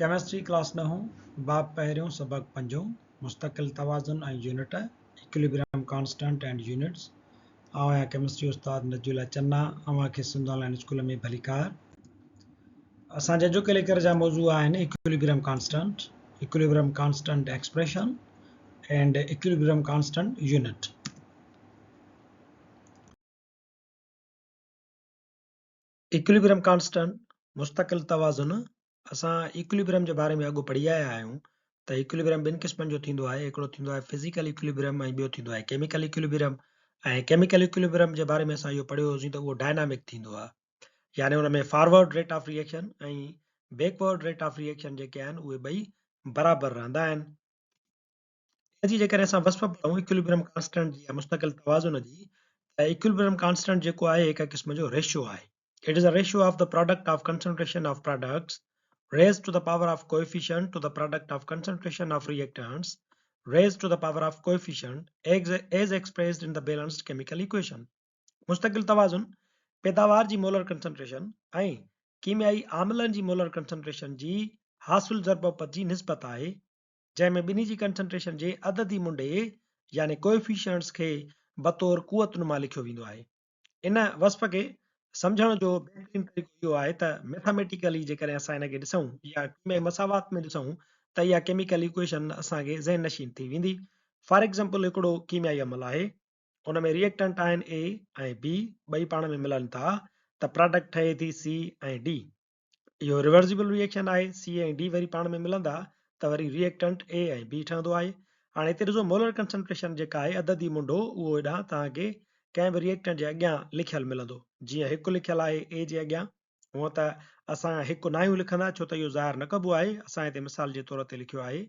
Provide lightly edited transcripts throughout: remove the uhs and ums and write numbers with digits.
Chemistry class ڏهون، باب پهريون، سبق پنجون، مستقل توازن ۽ unit, Equilibrium Constant and Units، آئون آهيان ڪيمسٽري استاد نجي الله چنا، اوهان کي سنڌ آن لائين اسڪول ۾ ڀليڪار. اسان جا اڄوڪي ليڪچر جا موضوع آهن equilibrium constant, equilibrium constant expression and equilibrium constant unit. Equilibrium constant, مستقل توازن، اسان ايڪوليبريم جي باري ۾ اڳ پڙهي آيا آهيون ته ايڪوليبريم ٻن قسمن جو ٿيندو آهي، هڪڙو ٿيندو آهي فزيڪل ايڪوليبريم ۽ ٻيو ٿيندو آهي ڪيميڪل ايڪوليبريم. ۽ ڪيميڪل ايڪوليبريم جي باري ۾ اسان اهو پڙهيو هوسين ته اهو ڊائنامڪ ٿيندو آهي، يعني ان ۾ forward rate of reaction ۽ backward rate of reaction جيڪي آهن اهي ٻئي برابر رهندا آهن. ان جي جيڪڏهن اسان وصف پڙهون ايڪوليبريم ڪانسٽنٽ جي يا مستقل توازن جي ته ايڪوليبريم ڪانسٽنٽ جيڪو آهي هڪ قسم جو ريشو آهي. It is a ratio of the product of concentration of products raised to the power of coefficient to the product of concentration of reactants raised to the power of coefficient as expressed in the balanced chemical equation. مستقل توازن پيداوار جي molar concentration ۽ ڪيميائي عاملن جي molar concentration جي حاصل ضرب اپت جي نسبت آهي. جنهن ۾ ٻنهي جي ڪنسنٽريشن جي عددي منڍي يعني ڪوئفيشنٽس کي بطور قوت نما لکيو ويندو آهي. ان وصف کي سمجهڻ جو بهترين طريقو اهو آهي ته ميٿاميٽيڪلي جيڪڏهن اسان ان کي ڏسون يا ڪيميائي مساوات ۾ ڏسون ته اها ڪيميڪل ايڪويشن اسان کي ذهن نشين ٿي ويندي. فار ايگزامپل هڪڙو ڪيميائي عمل آهي ان ۾ ريئيڪٽنٽ آهن اي ۽ بي ٻئي پاڻ ۾ ملن ٿا ته پراڊڪٽ ٺهي ٿي سي ۽ ڊي. اهو ريورسيبل ريئيڪشن آهي، سي ۽ ڊي وري پاڻ ۾ ملندا ته وري ريئيڪٽنٽ اي ۽ بي ٺهندو آهي. هاڻي هتي ڏسو مولر ڪنسنٽريشن جيڪا آهي عددي منڍو اهو هيڏانهن توهان کي ڪنهن به ريئيڪٽنٽ جي اڳيان لکيل ملندو. جيئن هڪ لکيل آهي اي جي اڳيان، هونء ته اسان هڪ ناهيون لکندا ڇو ته اهو ظاهر نه ڪبو آهي، اسان هتي مثال جي طور تي لکيو آهي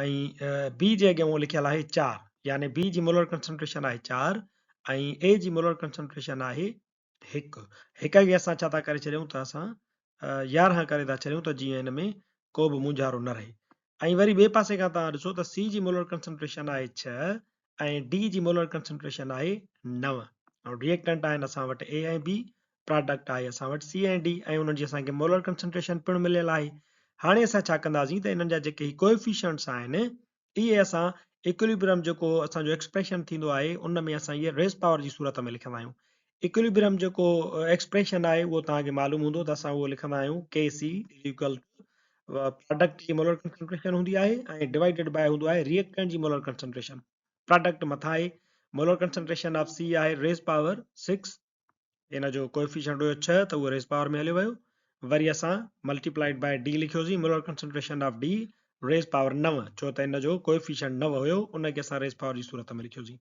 ۽ بي جي اڳيان اهو لکيل آهي چار يعني بي جي مولر ڪنسنٽريشن آهي چار ۽ اي جي مولر ڪنسنٽريشن آهي هڪ، هڪ کي اسان ڇا ٿا ڪري ڇڏيون ته اسان 11 ڪري ٿا ڇڏيون ته جيئن هن ۾ ڪو به مونجهارو نه رهي. ۽ وري ٻئي پاسي کان توهان ڏسو ته سي جي مولر ڪنسنٽريشن آهي 6 ۽ ڊي جي مولر ڪنسنٽريشن آهي 9 ۽ ريئيڪٽنٽ آهن اسان وٽ اي ۽ بي، پراڊڪٽ آهي اسان وٽ سي ۽ ڊي ۽ انهن جي اسان کي مولر ڪنسنٽريشن پڻ مليل آهي. هاڻي اسان ڇا ڪنداسين ته انهن جا جيڪي هي ڪوئفيشنٽس آهن اهي اسان ايڪوليبرم جيڪو اسان جو ايڪسپريشن ٿيندو آهي ان ۾ اسان اهي ريز پاور جي صورت ۾ لکندا آهيون. ايڪوليبرم جيڪو ايڪسپريشن آهي اهو توهان کي معلوم هوندو ته اسان اهو لکندا آهيون K C is equal to product جي مولر ڪنسنٽريشن هوندي آهي ۽ ڊوائيڊيڊ باء هوندو آهي ريئيڪٽنٽ جي مولر ڪنسنٽريشن. پراڊڪٽ مٿان آهي مولر ڪنسنٽريشن آف سي آهي ريز پاور 6 ان جو ڪوئفيشنٽ هيو 6 ته اهو ريز پاور ۾ هليو ويو. وري اسان ملٽيپلائيڊ باء ڊي لکيوسين molar concentration of D raise power 9 ڇو ته ان جو ڪوئفيشنٽ 9 هيو ان کي اسان ريز پاور جي صورت ۾ لکيوسين.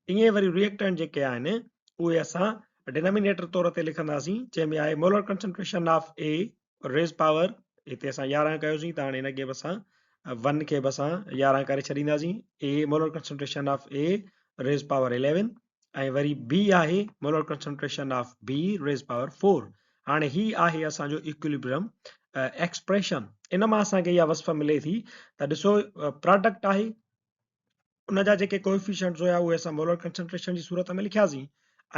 ائين ئي وري ريئيڪٽنٽ جيڪي آهن اهي اسان ڊينامينيٽر طور تي لکنداسين جنهن ۾ آهي molar concentration of A raise power هتي اسان 11 ڪيوسين ته هاڻي ان کي به اسان 1 کي به اسان 11 ڪري ڇڏينداسين A molar concentration of A raise power 11 ۽ وري بي آهي molar concentration of B raise power 4. هاڻي هي آهي اسان جو ايڪوليبرم ايڪسپريشن. ان مان اسان کي اها وصف ملي ٿي ته ڏسو پراڊڪٽ آهي ان جا جيڪي ڪوئفيشنٽس هيا اهي اسان مولر ڪنسنٽريشن جي صورت ۾ لکياسين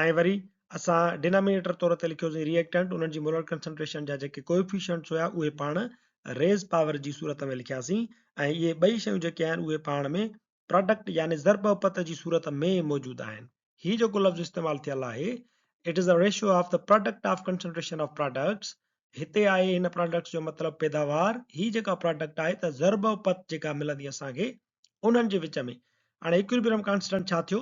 ۽ وري اسان ڊينامينيٽر طور تي لکيوسين ريئيڪٽنٽ انهن جي مولر ڪنسنٽريشن جا جيڪي ڪوئفيشنٽس هيا اهي پاڻ ريز پاور جي صورت ۾ لکياسين ۽ اهي ٻئي شيون جيڪي آهن اهي پاڻ ۾ پراڊڪٽ يعني ضرب اپت جي صورت ۾ موجود آهن. هي جيڪو لفظ استعمال ٿيل آهي It is a ratio of the product of concentration of products هتي آهي هن پراڊڪٽس جو مطلب پيداوار هي جيڪا پراڊڪٽ آهي ته ضرب اپت جيڪا ملندي اسان کي انهن جي وچ ۾ هاڻي ايڪوليبريم ڪانسٽنٽ ڇا ٿيو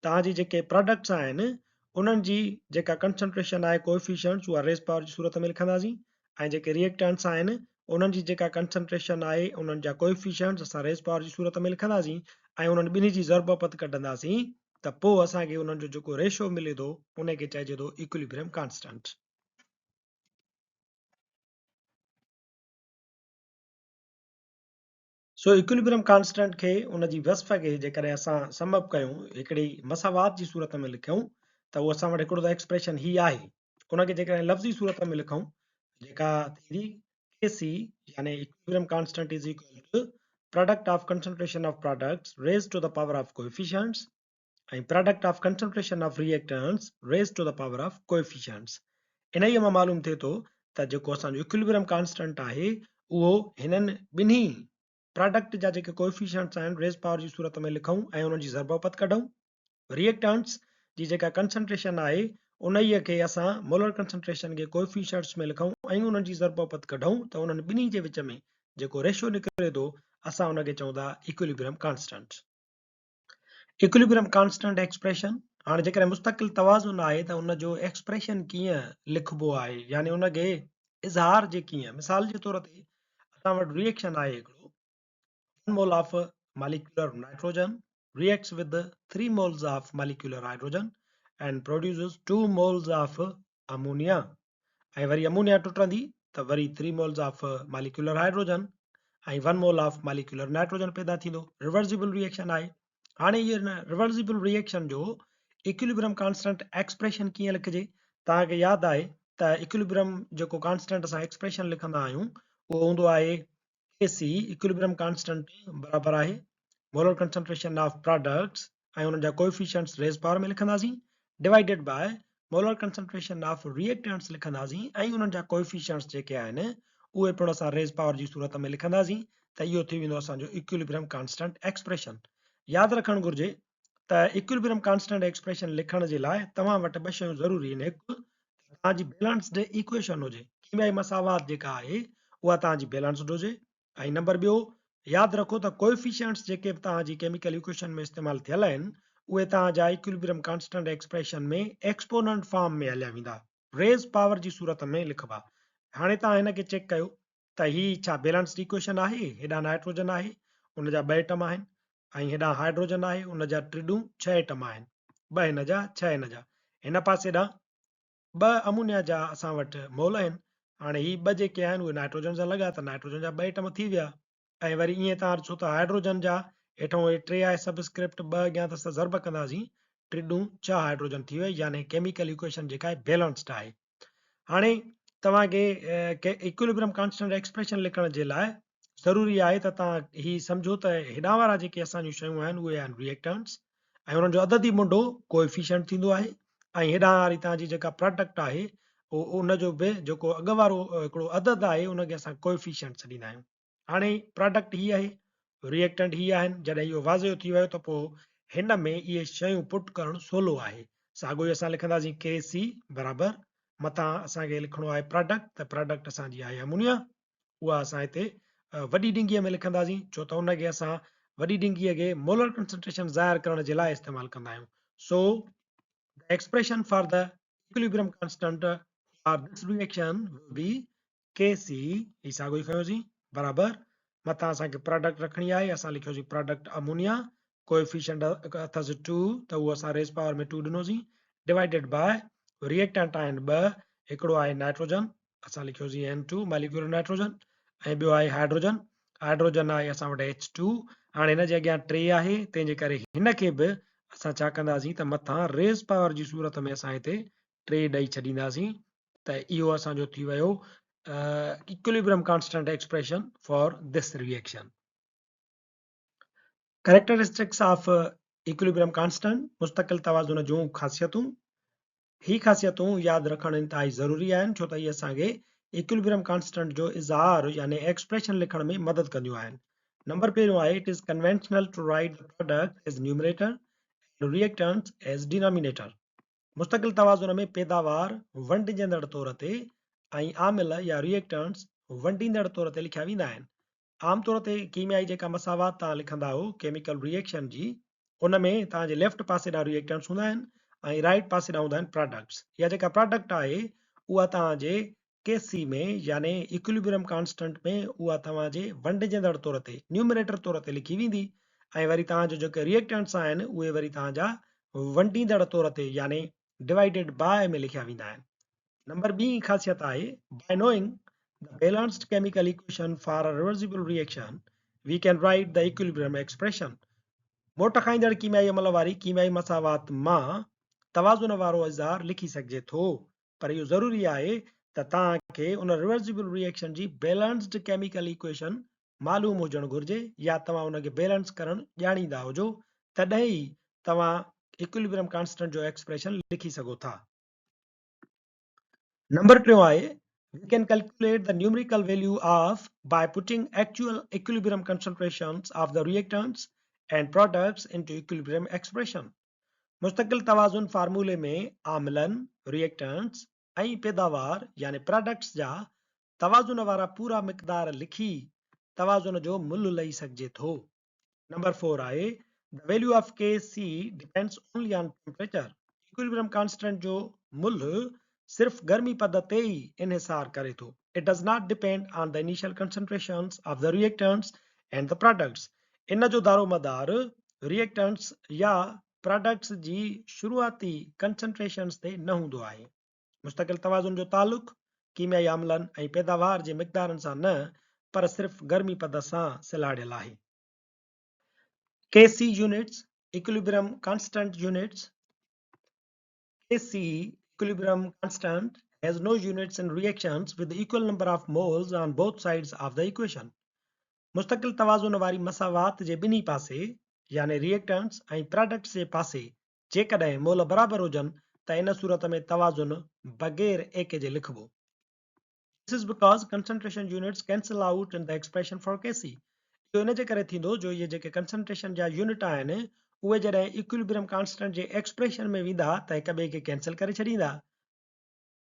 توهان جي جيڪي پراڊڪٽس آهن انهن جي جيڪا ڪنسنٽريشن آهي ڪوئفيشنٽس اها ريز پاور جي صورت ۾ لکنداسين ۽ جيڪي ريئيڪٽنٽس آهن انهن جي جيڪا ڪنسنٽريشن آهي انهن جا ڪوئفيشنٽس اسان ريز پاور جي صورت ۾ لکنداسين ۽ انهن ٻنهي جي ضرب اپت ڪڍنداسين ته پوء اسان کي انهن جو جيڪو ريشو ملي ٿو ان کي چئجي ٿو ايڪوليبريم ڪانسٽنٽ. سو ايڪوليبريم ڪانسٽنٽ کي ان جي وصف کي جيڪڏهن اسان سم اپ ڪيون هڪڙي مساوات جي صورت ۾ لکيون ته اهو اسان وٽ هڪڙو ته ايڪسپريشن هي آهي ان کي جيڪڏهن لفظي صورت ۾ لکون جيڪا ٿيندي ڪي سي يعني equilibrium constant is equal to product of concentration of products raise to the power of coefficients ۽ product of concentration of reactants raise to the power of coefficients. انهيء مان معلوم ٿئي ٿو ته جيڪو اسان جو ايڪوليبريم ڪانسٽنٽ آهي اهو هنن ٻنهي پراڊڪٽ جا جيڪي ڪوئفيشنٽس آهن ريز پاور جي صورت ۾ لکون ۽ انهن جي ضرب اپت ڪڍون. ريئڪٽنٽس جي جيڪا ڪنسنٽريشن آهي انهيء کي اسان مولر ڪنسنٽريشن کي ڪوئفيشنٽس ۾ لکون ۽ انهن جي ضرب اپت ڪڍون ته انهن ٻنهي جي وچ ۾ جيڪو ريشو نڪري ٿو اسان ان کي چئون ٿا equilibrium constant. Equilibrium constant expression, هاڻي جيڪڏهن مستقل توازن آهي ته ان جو ايڪسپريشن ڪيئن لکبو آهي يعني ان کي اظهار جي ڪيئن. مثال جي طور تي اسان وٽ ريئڪشن آهي هڪڙو 1 mole of molecular nitrogen reacts with 3 moles of molecular hydrogen and produces 2 moles of ammonia ۽ وري امونيا ٽٽندي ته وري 3 moles of molecular hydrogen ۽ 1 mole of molecular nitrogen پيدا ٿيندو. ريورسيبل ريئڪشن آهي. هاڻي هي ريورسيبل ريئڪشن جو ايڪوليبرم ڪانسٽنٽ ايڪسپريشن ڪيئن لکجي؟ توهان کي ياد آهي ته ايڪوليبرم جيڪو ڪانسٽنٽ اسان ايڪسپريشن لکندا آهيون اهو هوندو آهي ڪي سي ايڪوليبرم ڪانسٽنٽ برابر آهي مولر ڪنسنٽريشن آف پراڊڪٽس ۽ انهن جا ڪوئفيشنٽس ريز پاور ۾ لکنداسين divided by molar concentration of reactants لکنداسين ۽ انهن جا ڪوئفيشنٽس جيڪي آهن اهي پڻ اسان ريز پاور جي صورت ۾ لکنداسين ته اهو ٿي ويندو اسان جو ايڪوليبريم ڪانسٽنٽ ايڪسپريشن. ياد رکڻ گهرجي ته ايڪوليبريم ڪانسٽنٽ ايڪسپريشن لکڻ جي لاء توهان وٽ ٻه شيون ضروري آهن هڪ ته توهان جي بيلنسڊ ايڪويشن هجي ڪيميائي مساوات جيڪا آهي اها توهان جي بيلنسڊ هجي ۽ نمبر ٻيو ياد رکو ته ڪوئفيشنٽس جيڪي به توهان جي ڪيميڪل ايڪويشن ۾ استعمال ٿيل آهن اهي توهان جا equilibrium constant expression ۾ exponent form ۾ هليا ويندا ريز پاور جي صورت ۾ لکبا. هاڻي توهان هن کي چيڪ ڪيو ته هي ڇا بيلنسڊ ايڪويشن آهي؟ هيڏانهن نائٽروجن آهي ان جا ٻه ايٽم آهن ۽ هيڏانهن هائڊروجن آهي ان جا ٽي ڏون ڇهه ايٽم آهن ٻه هن جا ڇهه هن جا هن پاسي ڏانهن ٻه امونيا جا اسان وٽ مول آهن. هاڻي هي ٻه جيڪي آهن اهي نائٽروجن سان لڳا ته نائٽروجن جا ٻه ايٽم ٿي ويا ۽ وري ائين توهان ڏسو ته هائڊروجن جا هيٺئون هي ٽي آهي سب اسڪرپٽ ٻه اڳيان اٿس ته ضرب ڪنداسين ٽي ڏون ڇهه هائڊروجن ٿي ويا يعني ڪيميڪل ايڪويشن جيڪا آهي بيلنسڊ آهي. هاڻي توهان کي ايڪوليبرم ڪانسٽنٽ ايڪسپريشن لکڻ جي لاء ضروري آهي ته توهان هي سمجهو ته هيڏانهن وارا جيڪي اسان جون شيون آهن اهي آهن ريئڪٽنٽس ۽ انهن جو عددي منڍو ڪوئفيشنٽ ٿيندو آهي ۽ هيڏانهن واري توهان جي جيڪا پراڊڪٽ آهي ان جو به جيڪو اڳ وارو هڪڙو عدد آهي ان کي اسان ڪوئفيشنٽ سڏيندا آهيون. هاڻي پراڊڪٽ هي آهي ريئڪٽنٽ هي آهن جڏهن اهو واضح ٿي ويو ته پوء هن ۾ اهي شيون پٽ ڪرڻ سولو آهي. ساڳيو ئي اسان لکنداسين ڪي سي برابر مٿان اسان کي لکڻو آهي پراڊڪٽ ته پراڊڪٽ اسان جي آهي امونيا اها اسان هتي وڏي ڊنگيء ۾ لکنداسين ڇو ته ان کي اسان وڏي ڊنگيء کي مولر ڪنسنٽريشن ظاهر ڪرڻ جي لاء استعمال ڪندا آهيون. So the expression for the equilibrium constant for this reaction will be K C هي ساڳيو ئي کنيوسين برابر مٿان اسان کي پراڊڪٽ رکڻي آهي اسان لکيوسين پراڊڪٽ امونيا ڪوئفيشنٽ اٿس 2 ته اهو اسان ريز پاور ۾ 2 ڏنوسين ڊوائيڊيڊ باء ريئڪٽنٽ آهن ٻه هڪڙو آهي نائٽروجن اسان لکيوسين اين ٽو ماليڪيولر نائٽروجن ۽ ٻيو آهي هائڊروجن هائڊروجن آهي اسان وٽ ايڇ ٽو هاڻي هن جي اڳيان ٽي آهي تنهن جي ڪري هن کي به اسان ڇا ڪنداسين ته مٿان ريز پاور جي صورت ۾ اسان هتي ٽي ڏئي ڇڏينداسين ته اهو اسان جو ٿي ويو equilibrium constant expression for this reaction. Characteristics of equilibrium constant, مستقل توازن جون خاصيتون، هي خاصيتون ياد رکڻ انتهائي ضروري آهن ڇو ته اهي اسان کي ايڪوليبريم ڪانسٽنٽ جو اظهار يعني ايڪسپريشن لکڻ ۾ مدد ڪنديون آهن. نمبر پهريون آهي It is conventional to write the product as numerator and reactants as denominator. مستقل توازن ۾ پيداوار ونڊجندڙ طور تي ۽ عامل يا ريئڪٽنٽس ونڊيندڙ طور تي لکيا ويندا آهن. عام طور تي ڪيميائي جيڪا مساوات توهان لکندا آهيو ڪيميڪل ريئيڪشن جي ان ۾ توهان جي ليفٽ پاسي ڏانهن ريئيڪٽنٽس هوندا آهن ۽ رائيٽ پاسي ڏانهن هوندا آهن پراڊڪٽس اها جيڪا پراڊڪٽ آهي اها توهان جي ڪي سي ۾ يعني ايڪوليبريم ڪانسٽنٽ ۾ اها توهان جي ونڊجندڙ طور تي نيومريٽر طور تي لکي ويندي ۽ وري توهان جو جيڪي ريئيڪٽنٽس آهن اهي وري توهان جا ونڊيندڙ طور تي يعني ڊوائيڊيڊ باء ۾ لکيا ويندا آهن. نمبر ٻي خاصيت آهي By knowing the balanced chemical equation for a reversible reaction, we can write the equilibrium expression. موٽ کائيندڙ ڪيميائي عمل واري ڪيميائي مساوات مان توازن وارو اظهار لکي سگهجي ٿو، پر اهو ضروري آهي ته توهان کي ان ريورسيبل ريئيڪشن جي بيلنسڊ ڪيميڪل ايڪويشن معلوم هجڻ گهرجي يا توهان ان کي بيلنس ڪرڻ ڄاڻيندا هجو، تڏهن ئي توهان ايڪوليبريم ڪانسٽنٽ جو ايڪسپريشن لکي سگهو ٿا. نمبر ٽيون آهي We can calculate the numerical value of by putting actual equilibrium concentrations of the reactants and products into equilibrium expression. مستقل توازن فارمولي ۾ عاملن، Reactants، ۽ پيداوار يعني Products جا توازن وارا پورا مقدار لکي توازن جو ملهه لهي سگهجي ٿو. نمبر فور آهي The value of Kc depends only on temperature. Equilibrium constant جو ملهه صرف گرمي پد تي ئي انحصار ڪري ٿو. It does not depend on the initial concentrations of the reactants and the products. ان جو دارومدار ريئيڪٽنٽس يا پراڊڪٽس جي شروعاتي ڪنسنٽريشنز تي نه هوندو آهي. مستقل توازن جو تعلق ڪيميائي عاملن ۽ پيداوار جي مقدارن سان نه پر صرف گرمي پد سان سلهاڙيل آهي. K C units, Equilibrium constant units, Kc, equilibrium constant, has no units in reactions with equal number of moles on both sides of the equation. مستقل توازن واري مساوات جي ٻنهي پاسي يعني ريئيڪٽنٽس ۽ پراڊڪٽس جي پاسي جيڪڏهن مول برابر هجن ته ان صورت ۾ توازن بغير ايڪي جي لکبو. This is because concentration units cancel out in the expression for Kc. اهو ان جي ڪري ٿيندو جو اهي جيڪي ڪنسنٽريشن جا يونٽ آهن اهي جڏهن ايڪوليبريم ڪانسٽنٽ جي ايڪسپريشن ۾ ويندا ته هڪ ٻئي کي ڪينسل ڪري ڇڏيندا.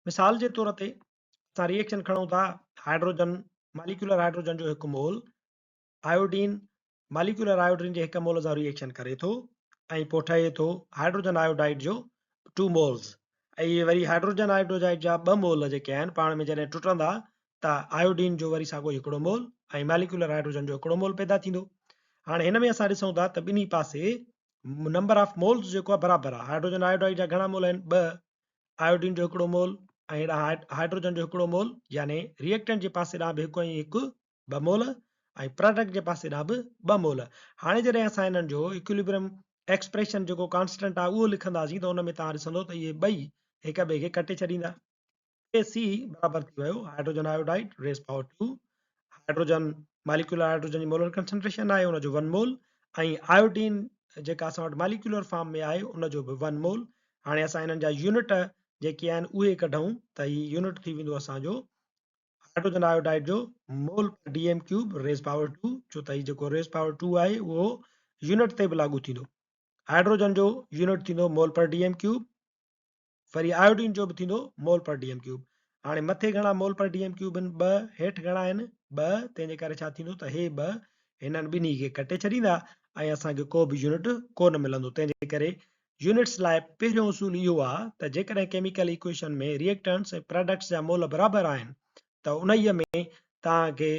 مثال جي طور تي اسان ريئيڪشن کڻون ٿا هائيڊروجن ماليڪيولر هائيڊروجن جو هڪ مول آيوڊين ماليڪيولر آيوڊين جي هڪ مول سان ريئيڪشن ڪري ٿو ۽ پوء ٺهي ٿو هائيڊروجن آيوڊائيڊ جو 2 مولز ۽ اهي وري هائيڊروجن آيوڊائيڊ جا ٻه مول جيڪي آهن پاڻ ۾ جڏهن ٽٽندا ته آيوڊين جو وري ساڳو هڪڙو مول ۽ ماليڪيولر هائيڊروجن جو هڪڙو مول پيدا ٿيندو. هاڻي هن ۾ اسان ڏسون ٿا ته ٻنهي پاسي نمبر آف مولز جيڪو آهي برابر آهي. هائيڊروجن آيوڊائيڊ جا گهڻا مول آهن؟ ٻه، آيوڊين جو هڪڙو مول ۽ هيڏانهن هائيڊروجن جو هڪڙو مول يعني ريئيڪٽنٽ جي پاسي ڏانهن به هڪ ۽ هڪ ٻه مول ۽ پراڊڪٽ جي پاسي ڏانهن به ٻه مول. هاڻي جڏهن اسان انهن جو ايڪوليبريم ايڪسپريشن جيڪو ڪانسٽنٽ آهي اهو لکنداسين ته ان ۾ توهان ڏسندو ته اهي ٻئي هڪ ٻئي کي ڪٽي ڇڏيندا. ڪي سي برابر ٿي ويو hydrogen iodide raise power 2 hydrogen molecular hydrogen جي مولر ڪنسنٽريشن آهي ان جو 1 مول ۽ آيوڊين جيڪا اسان وٽ ماليڪيولر فارم ۾ آهي ان جو به 1 مول. هاڻي اسان انهن جا يونٽ جيڪي آهن اهي ڪڍون ته هي يونٽ ٿي ويندو اسان جو هائيڊروجن آيوڊائيڊ جو mole per D M cube raise power 2 ڇو ته هي جيڪو ريز پاور 2 آهي اهو يونٽ تي به لاڳو ٿيندو. هائيڊروجن جو يونٽ ٿيندو مول پر ڊي ايم ڪيوب وري آيوڊين جو به ٿيندو مول پر ڊي ايم ڪيوب. هاڻي مٿي گهڻا مول پر ڊي ايم ڪيوب آهن ٻه، هيٺ گهڻا آهن ٻه، تنهن جي ڪري ڇا ٿيندو ته هي ٻه هنن ٻنهي کي ڪٽي ڇڏيندا ۽ اسان کي ڪو به يونٽ ڪو نه ملندو تنهن جي ڪري يونٽس لاء پهريون اصول اهو آهي ته جيڪڏهن ڪيميڪل ايڪويشن ۾ ريئيڪٽنٽس ۽ پراڊڪٽس جا مول برابر آهن ته انهيء ۾ توهان کي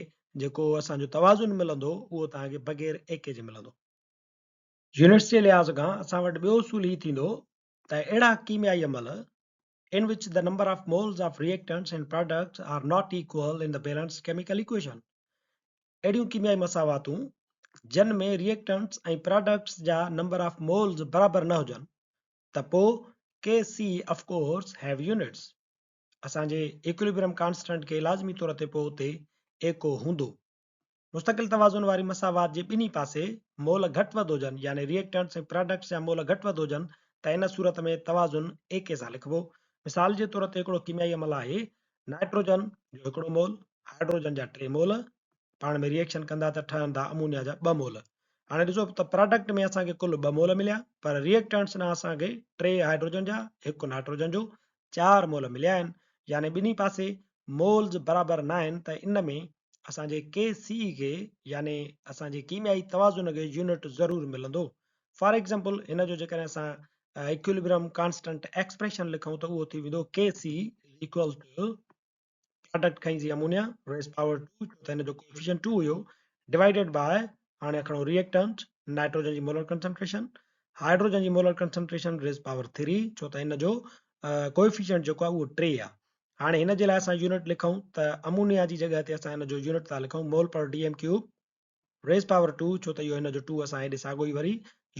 جيڪو اسان جو توازن ملندو اهو توهان کي بغير ايڪي جي ملندو. يونٽس جي لحاظ کان اسان وٽ ٻيو اصول هي ٿيندو ته اهڙا ڪيميائي عمل in which the number of moles of reactants and products are not equal in the balanced chemical equation اهڙيون ڪيميائي مساواتون جن ۾ ريئيڪٽنٽس ۽ پراڊڪٽس جا نمبر آف مولز برابر نه هجن ته پوء K C of course have units اسان جي ايڪوليبرم ڪانسٽنٽ کي لازمي طور تي پوء اتي ايڪو هوندو. مستقل توازن واري مساوات جي ٻنهي پاسي مول گهٽ وڌ هجن يعني ريئيڪٽنٽس ۽ پراڊڪٽس جا مول گهٽ وڌ هجن ته ان صورت ۾ توازن ايڪي سان لکبو. مثال جي طور تي هڪڙو ڪيميائي عمل آهي نائٽروجن جو هڪڙو مول، هائيڊروجن جا ٽي مول پاڻ ۾ ريئيڪشن ڪندا ته ٺهندا امونيا جا ٻه مول. هاڻي ڏسو ته پراڊڪٽ ۾ اسان کي ڪل ٻه مول مليا پر ريئيڪٽنٽس ڏانهن اسان کي ٽي هائيڊروجن جا هڪ نائٽروجن جو چار مول مليا آهن يعني ٻنهي پاسي مولز برابر ناهن ته ان ۾ اسان جي ڪي سي کي يعني اسان جي ڪيميائي توازن کي يونٽ ضرور ملندو. فار ايگزامپل هن جو جيڪڏهن اسان ايڪوليبرم ڪانسٽنٽ ايڪسپريشن لکون ته اهو ٿي ويندو K C is equal to product کڻي سي امونيا ريز پاور 2 ڇو ته هن جو ڪوفيشنٽ 2 هيو ڊوائيڊيڊ باء هاڻي کڻو ريئيڪٽنٽ نائٽروجن جي مولر ڪنسنٽريشن هائيڊروجن جي مولر ڪنسنٽريشن ريز پاور 3 ڇو ته هن جو ڪوفيشنٽ جيڪو آهي اهو 3 آهي. هاڻي هن جي لاء اسان يونٽ لکون ته امونيا جي جڳهه تي اسان هن جو يونٽ ٿا لکون مول پر D M cube raise power 2 ڇو ته اهو هن جو 2 اسان هيڏي ساڳو ئي وري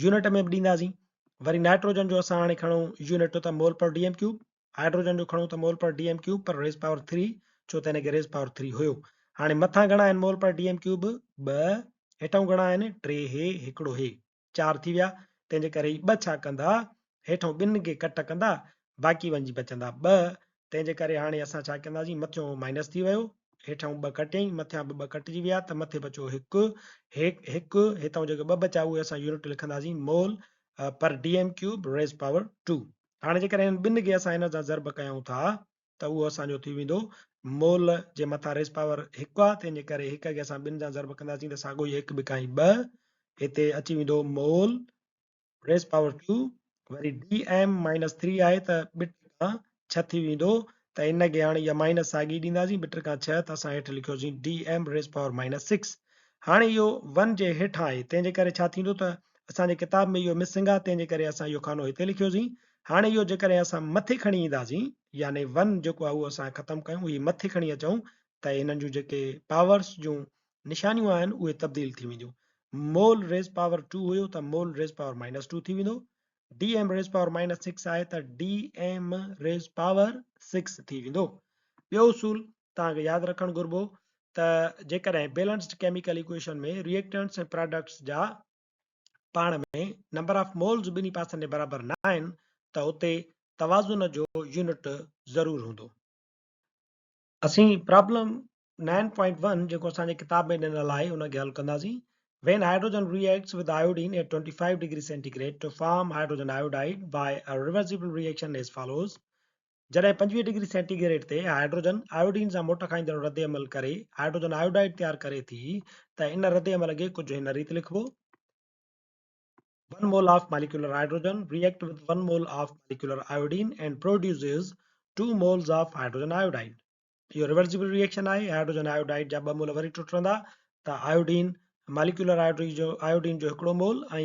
يونٽ ۾ به ڏينداسين. وري نائٽروجن جو اسان هاڻي کڻون يونٽ ته مول پر ڊي ايم ڪيوب، هائيڊروجن جو کڻون ته مول پر ڊي ايم ڪيوب پر ريز پاور 3 ڇو ته هن کي ريز پاور 3 هيو. هاڻي مٿان گهڻا آهن مول پر ڊي ايم ڪيوب 2، هيٺئون گهڻا آهن 3 هي هڪڙو هي 4 ٿي ويا تنهن جي ڪري هي ٻه ڇا ڪندا هيٺئون ٻن کي ڪٽ ڪندا باقي وڃي بچندا ٻه. تنهن جي ڪري هاڻي اسان ڇا ڪنداسين مٿيون مائنس ٿي ويو هيٺئون ٻه ڪٽيائين مٿيان به ٻه ڪٽجي ويا ته مٿي بچو هڪ هڪ هتئون جيڪي ٻه بچا اهي اسان يونٽ لکنداسين mole per D M cube raise power 2. هاڻي جيڪڏهن هن ٻن کي اسان هن سان ضرب ڪيون ٿا ته اهو اسان جو ٿي ويندو مول جي مٿان ريز پاور هڪ آهي تنهن جي ڪري هڪ کي اسان ٻن سان ضرب ڪنداسين ته ساڳو ئي هڪ ٻه کان ٻه هتي اچي ويندو مول ريز پاور 2 وري ڊي ايم مائنس 3 آهي ته ٻه کان 6 ٿي ويندو ته ان کي هاڻي اها مائنس ساڳي ڏينداسين ٻه کان 6 ته اسان هيٺ لکيوسين D M raise power minus 6 هاڻي اهو 1 جي هيٺان آهي تنهن جي ڪري ڇا ٿيندو ته اسان جي ڪتاب ۾ اهو مسنگ آهي تنهن جي ڪري اسان اهو خانو هتي لکيوسين هاڻي اهو جيڪڏهن اسان مٿي کڻي اينداسين يعني 1 جيڪو آهي اهو اسان ختم ڪيون هي مٿي کڻي اچون ته هنن جون جيڪي پاورس جون نشانيون آهن اهي تبديل ٿي وينديون. مول ريز پاور 2 هيو ته مول ريز پاور مائنس 2 ٿي ويندو. D M raise power minus 6 آهي ته ڊي ايم ريز پاور 6 ٿي ويندو. ٻيو اصول توهان کي ياد رکڻ گهربو ته جيڪڏهن بيلنسڊ ڪيميڪل ايڪويشن ۾ ريئيڪٽنٽس ۽ پراڊڪٽس جا پاڻ ۾ نمبر آف مولز ٻنهي پاسن ڏي برابر نه آهن ته اتي توازن جو يونٽ ضرور هوندو. اسين پرابلم 9.1 جيڪو اسان جي ڪتاب ۾ ڏنل آهي ان کي حل ڪنداسين. When hydrogen reacts with iodine at 25 degree centigrade to form hydrogen iodide by a reversible reaction as follows جڏهن 25 ڊگري سينٽيگريڊ تي هائيڊروجن آيوڊين سان موٽ کائيندڙ رد عمل ڪري هائيڊروجن آيوڊائيڊ تيار ڪري ٿي ته ان رد عمل کي ڪجهه هن ريت لکبو. 1 mole of molecular hydrogen react with 1 mole of molecular iodine and produces 2 moles of hydrogen iodide. اهو ريورسبل ريئيڪشن آهي، هائيڊروجن آيوڊائيڊ جا ٻه مول وري ٽٽندا ته آيوڊين ماليڪيولر آيوڊين جو هڪڙو مول ۽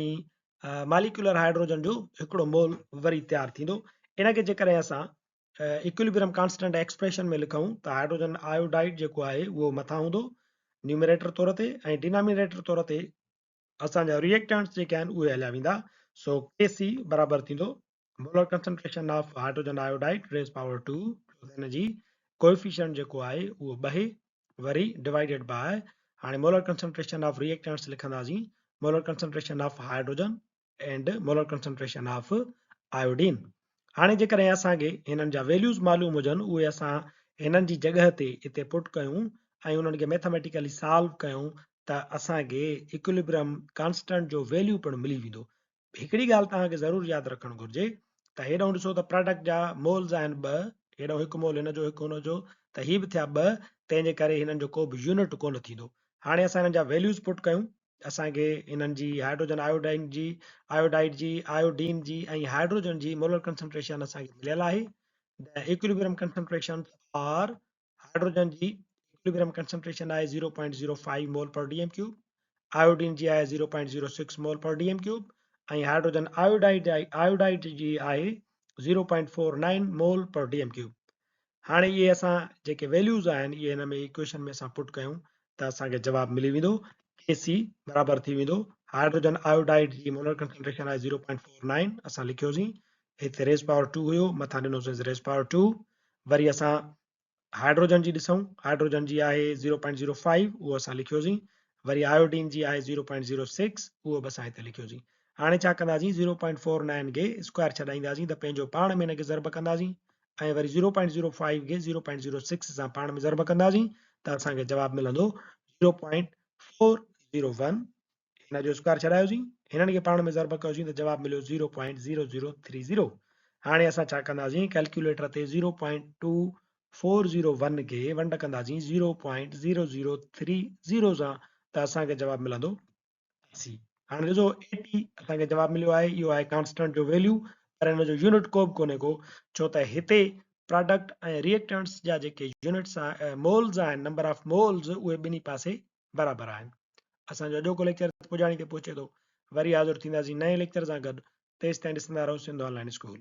ماليڪيولر هائيڊروجن جو هڪڙو مول وري تيار ٿيندو. ان کي جيڪڏهن اسان ايڪوليبرم ڪانسٽنٽ ايڪسپريشن ۾ لکون ته هائيڊروجن آيوڊائيڊ جيڪو آهي اهو مٿان هوندو نيومريٽر طور تي ۽ ڊينامينيٽر طور تي اسان جا ريئيڪٽنٽس جيڪي آهن اهي هليا ويندا سو ڪي سي برابر ٿيندو molar concentration of hydrogen iodide raise power 2 ان جي ڪوئفيشنٽ جيڪو آهي اهو ٻه وري ڊوائيڊيڊ باء هاڻي مولر ڪنسنٽريشن آف ريئيڪٽنٽس لکنداسين molar concentration of hydrogen and molar concentration of iodine هاڻي جيڪڏهن اسان کي هنن جا ويليوز معلوم هجن اهي اسان هنن جي جڳهه تي اتي پٽ ڪيون ۽ انهن کي ميٿاميٽيڪلي سالو ڪيون ته اسان کي ايڪوليبرم ڪانسٽنٽ جو ويليو پڻ ملي ويندو. هڪڙي ڳالهه توهان کي ضرور ياد رکڻ گهرجي ته هيڏانهن ڏسو ته پراڊڪٽ جا مولز آهن ٻه، هيڏانهن هڪ مول هن جو هڪ هن جو ته هي به ٿيا ٻه تنهن جي ڪري هنن جو ڪو به يونٽ ڪونه ٿيندو. هاڻي اسان هنن جا ويليوز پٽ ڪيون اسان کي انهن جي هائيڊروجن آيوڊائن جي آيوڊائيڊ جي آيوڊين جي ۽ هائيڊروجن جي مولر ڪنسنٽريشن اسان کي مليل آهي The equilibrium concentrations are hydrogen جي ايڪوليبريم ڪنسنٽريشن آهي 0.05 mole per D M cube iodine جي آهي 0.06 mole per D M cube ۽ hydrogen iodide iodide جي آهي 0.49 mole per D M cube هاڻي اهي اسان جيڪي ويليوز آهن اهي هن ۾ ايڪويشن ۾ اسان پٽ ڪيون ته اسان کي جواب ملي ويندو ڪي سي برابر ٿي ويندو هائيڊروجن آيوڊائيڊ جي مولر ڪنسنٽريشن آهي 0.49 اسان لکيوسين هتي ريز پاور 2 هيو مٿان ڏنوسين ريز پاور 2 وري اسان هائيڊروجن جي ڏسون هائيڊروجن جي آهي 0.05 اهو اسان لکيوسين وري آيوڊين جي آهي 0.06 اهو به اسان هتي لکيوسين هاڻي ڇا ڪنداسين 0.49 کي اسڪوائر ڇڏائينداسين ته پنهنجو پاڻ ۾ هن کي ضرب ڪنداسين ۽ وري 0.05 کي 0.06 سان پاڻ ۾ ضرب ڪنداسين ته اسان کي جواب ملندو 0.401 هن جو اسڪوائر ڇڏايوسين هنن کي پاڻ ۾ ضرب ڪيوسين ته جواب مليو 0.0030 هاڻي اسان ڇا ڪنداسين ڪيلڪيوليٽر تي 0.2401 کي ونڊ ڪنداسين 0.0030 سان ته اسان کي جواب ملندو 80. هاڻي ڏسو 80 اسان کي جواب مليو آهي اهو آهي ڪانسٽنٽ جو ويليو پر ان جو يونٽ ڪو به ڪونهي ڪو ڇو ته هتي پراڊڪٽ ۽ ريئڪٽنٽس جا جيڪي يونٽس مولز آهن نمبر آف مولز اهي ٻنهي پاسي برابر آهن. اسان جو اڄوڪو ليڪچر پڄاڻي تي پهچي ٿو. وري حاضر ٿينداسين نئين ليڪچر سان گڏ تيستائين ڏسندا رهو سنڌ آن لائن اسڪول.